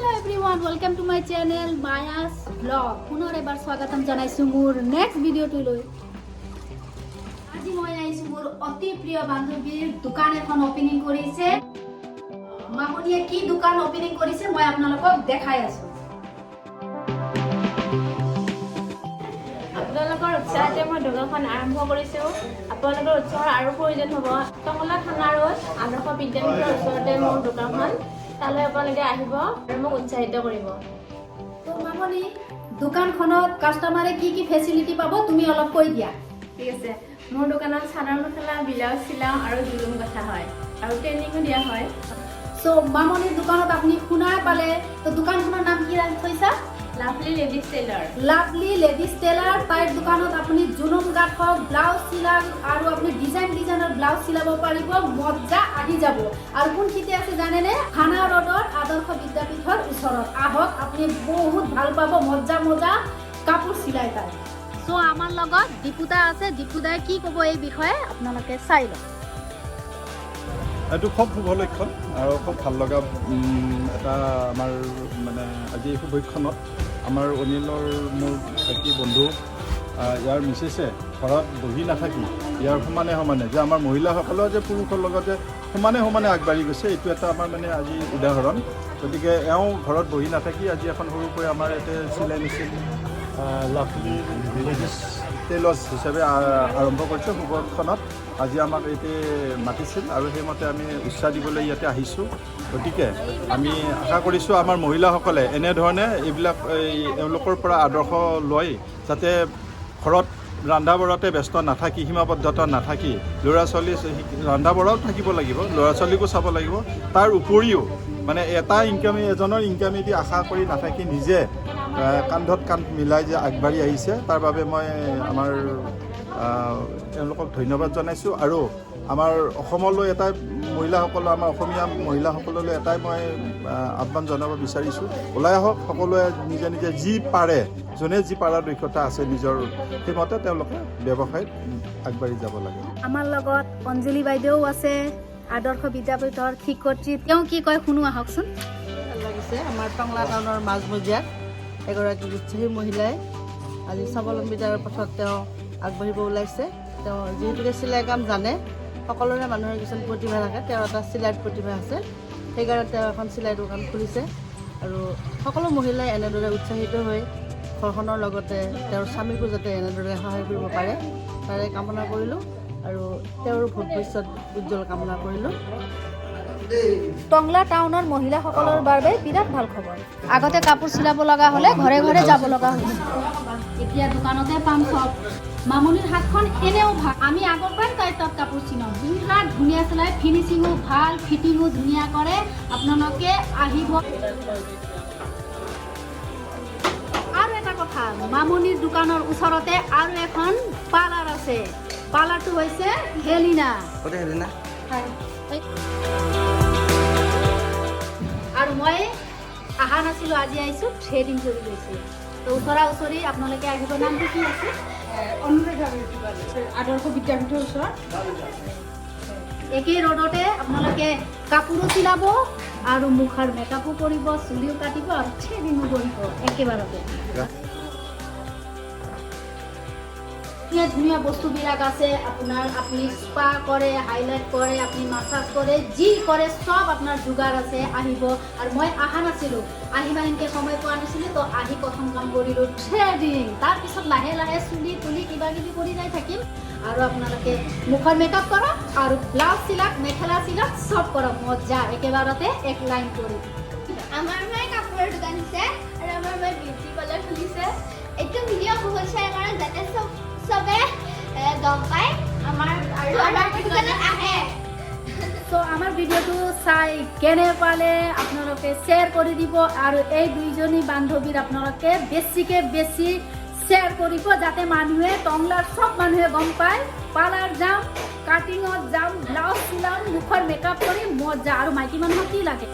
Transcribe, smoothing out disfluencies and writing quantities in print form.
Everyone, welcome to my channel Maya's Vlog. পুনৰ এবাৰ স্বাগতম জনাইছোঁ মোৰ নেক্সট ভিডিঅ'টোলৈ। আজি মই আহিছোঁ মোৰ অতি প্ৰিয় বান্ধৱীৰ দোকান এখন অপেনিং কৰিছে। মামনিয়ে কি দোকান অপেনিং কৰিছে, মই আপোনালোকক দেখাই আছোঁ। আপোনালোকৰ উৎসাহতে মই দোকানখন আৰম্ভ কৰিছোঁ। আপোনালোকৰ উৎসাহৰ আৰু প্ৰয়োজন হ'ব। টংলা থানা ৰোড, আদৰ্শ বিদ্যাপীঠৰ ওচৰতে মোৰ দোকানখন। তালৈ আপোনালোকে আহিব আৰু মোক উৎসাহিত কৰিব। তো মামনি, দোকানখনত কাষ্টমাৰে কি কি ফেচিলিটি পাব, তুমি অলপ কৈ দিয়া। ঠিক আছে। মোৰ দোকানত চাদৰ মেখেলা, ব্লাউজ চিলাওঁ আৰু জুলুম গঠা হয় আৰু ট্ৰেইনিঙো দিয়া হয়। চ' মামনিৰ দোকানত আপুনি শুনাই পালে। তো দোকানখনৰ নাম কি ৰাখি থৈছা? Lovely ladies tailor. Lovely ladies tailor. তাইৰ দোকানত আপুনি জুলুম গাঁঠক, ব্লাউজ চিলাক আৰু আপুনি ডিজাইন ডিজাইনৰ ব্লাউজ চিলাব পাৰিব। মজা আহি যাব। আৰু কোনখিনিতে আছে জানেনে? থানা ৰোডত, আদৰ্শ বিদ্যাপীঠৰ ওচৰত। আহক আপুনি, বহুত ভাল পাব। মজা মজা কাপোৰ চিলাই তাই। চ' আমাৰ লগত দীপুদা আছে। দীপুদাই কি ক'ব এই বিষয়ে, আপোনালোকে চাই লওক। এইটো খুব শুভ লক্ষণ আৰু খুব ভাল লগা এটা আমাৰ মানে আজি এই শুভক্ষণত আমাৰ অনিলৰ, মোৰ ভাইটি বন্ধু, ইয়াৰ মিছেছে ঘৰত বহি নাথাকি ইয়াৰ সমানে সমানে যে আমাৰ মহিলাসকলেও যে পুৰুষৰ লগতে সমানে সমানে আগবাঢ়ি গৈছে, এইটো এটা আমাৰ মানে আজি উদাহৰণ। গতিকে এওঁ ঘৰত বহি নাথাকি আজি এখন সৰুকৈ আমাৰ ইয়াতে চিলাই মেচিন, লাভলি লেডিজ টেইলাৰ্ছ হিচাপে আৰম্ভ কৰিছে। শুভক্ষণত আজি আমাক ইয়াতে মাতিছিল আৰু সেইমতে আমি উৎসাহ দিবলৈ ইয়াতে আহিছোঁ। গতিকে আমি আশা কৰিছোঁ, আমাৰ মহিলাসকলে এনেধৰণে এইবিলাক এই এওঁলোকৰ পৰা আদৰ্শ লৈ যাতে ঘৰত ৰন্ধা বঢ়াতে ব্যস্ত নাথাকি, সীমাবদ্ধতা নাথাকি, ল'ৰা ছোৱালী ৰন্ধা বঢ়াও থাকিব লাগিব, ল'ৰা ছোৱালীকো চাব লাগিব, তাৰ উপৰিও মানে এটা ইনকামে, এজনৰ ইনকামেদি আশা কৰি নাথাকি নিজে কান্ধত কান্ধ মিলাই যে আগবাঢ়ি আহিছে, তাৰ বাবে মই আমাৰ এওঁলোকক ধন্যবাদ জনাইছোঁ। আৰু আমাৰ অসমলৈ এটাই মহিলাসকল, আমাৰ অসমীয়া মহিলাসকললৈ এটাই মই আহ্বান জনাব বিচাৰিছোঁ, ওলাই আহক সকলোৱে। নিজে নিজে যি পাৰে, যোনে যি পাৰদৰ্শিতা আছে নিজৰ, সেইমতে তেওঁলোকে ব্যৱসায়ত আগবাঢ়ি যাব লাগে। আমাৰ লগত অঞ্জলি বাইদেউ আছে, আদৰ্শ বিদ্যাপীঠৰ শিক্ষয়িত্ৰী। তেওঁ কি কয় শুনো আহকচোন। ভাল লাগিছে। আমাৰ টংলা টাউনৰ মাজমজিয়াত এগৰাকী উৎসাহী মহিলাই আজি স্বাৱলম্বিতাৰ পথত তেওঁ আগবাঢ়িব ওলাইছে। তেওঁ যিহেতুকে চিলাই কাম জানে, সকলোৰে মানুহৰ কিছুমান প্ৰতিভা থাকে, তেওঁৰ এটা চিলাইৰ প্ৰতিভা আছে, সেইকাৰণে তেওঁ এখন চিলাই দোকান খুলিছে। আৰু সকলো মহিলাই এনেদৰে উৎসাহিত হৈ ঘৰখনৰ লগতে তেওঁৰ স্বামীকো যাতে এনেদৰে সহায় কৰিব পাৰে, তাৰে কামনা কৰিলোঁ আৰু তেওঁৰ ভৱিষ্যত উজ্জ্বল কামনা কৰিলোঁ। টংলা টাউনৰ মহিলাসকলৰ বাবে বিৰাট ভাল খবৰ। আগতে কাপোৰ চিলাব লগা হ'লে ঘৰে ঘৰে যাব লগা হৈছিল, এতিয়া দোকানতে পাম চব। মামনিৰ হাতখন এনেও ভাল। আমি আগৰ পৰাই তাইৰ তাত কাপোৰ চিলাওঁ। বিৰাট ধুনীয়া চিলাই, ফিনিচিঙো ভাল, ফিটিঙো ধুনীয়া কৰে। আপোনালোকে আহিব। আৰু এটা কথা, মামনিৰ দোকানৰ ওচৰতে আৰু এখন পাৰ্লাৰ আছে। পাৰ্লাৰটো হৈছে হেলিনা। হয়। আৰু মই অহা নাছিলোঁ, আজি আহিছোঁ, থ্ৰেডিং কৰি লৈছোঁ। তো ওচৰা ওচৰি, আপোনালোকে আহিব। নামটো কি আছে? অনুৰাধা বিউটি পাৰ্লাৰ, আদৰ্শ বিদ্যাপীঠৰ ওচৰত। একেই ৰোডতে আপোনালোকে কাপোৰো চিলাব আৰু মুখৰ মেকআপো কৰিব, চুলিও কাটিব আৰু থ্ৰেডিঙো কৰিব একেবাৰতে। ধুনীয়া ধুনীয়া বস্তুবিলাক আছে আপোনাৰ। আপুনি স্পা কৰে, হাইলাইট কৰে, আপুনি মাছাজ কৰে, যি কৰে চব আপোনাৰ যোগাৰ আছে। আহিব। আৰু মই অহা নাছিলোঁ, আহিবা এনেকৈ সময় পোৱা নাছিলোঁ। তো আহি প্ৰথম কাম কৰিলোঁ থ্ৰেডিং, তাৰপিছত লাহে লাহে চুলি তুলি কিবা কিবি কৰি যাই থাকিম। আৰু আপোনালোকে মুখৰ মেকআপ কৰক আৰু ব্লাউজ চিলাক, মেখেলা চিলাক, চব কৰক। মজা, একেবাৰতে এক লাইন কৰি। আমাৰ মায়ে কাপোৰৰ দোকান দিছে আৰু আমাৰ মায়ে বিউটি পাৰ্লাৰ খুলিছে। এইটো ভিডিঅ' বহুত শ্বেয়াৰ কৰক, যাতে চবে গম পায় আমাৰ আৰু আমাৰ দোকানত আহে। চ' আমাৰ ভিডিঅ'টো চাই কেনে পালে, আপোনালোকে শ্বেয়াৰ কৰি দিব আৰু এই দুইজনী বান্ধৱীৰ আপোনালোকে বেছিকৈ বেছি শ্বেয়াৰ কৰিব, যাতে মানুহে, টংলাৰ চব মানুহে গম পায়। পাৰ্লাৰ যাম, কাটিঙত যাম, ব্লাউজ চিলাম, মুখৰ মেকআপ কৰিম, মজা। আৰু মাইকী মানুহক কি লাগে?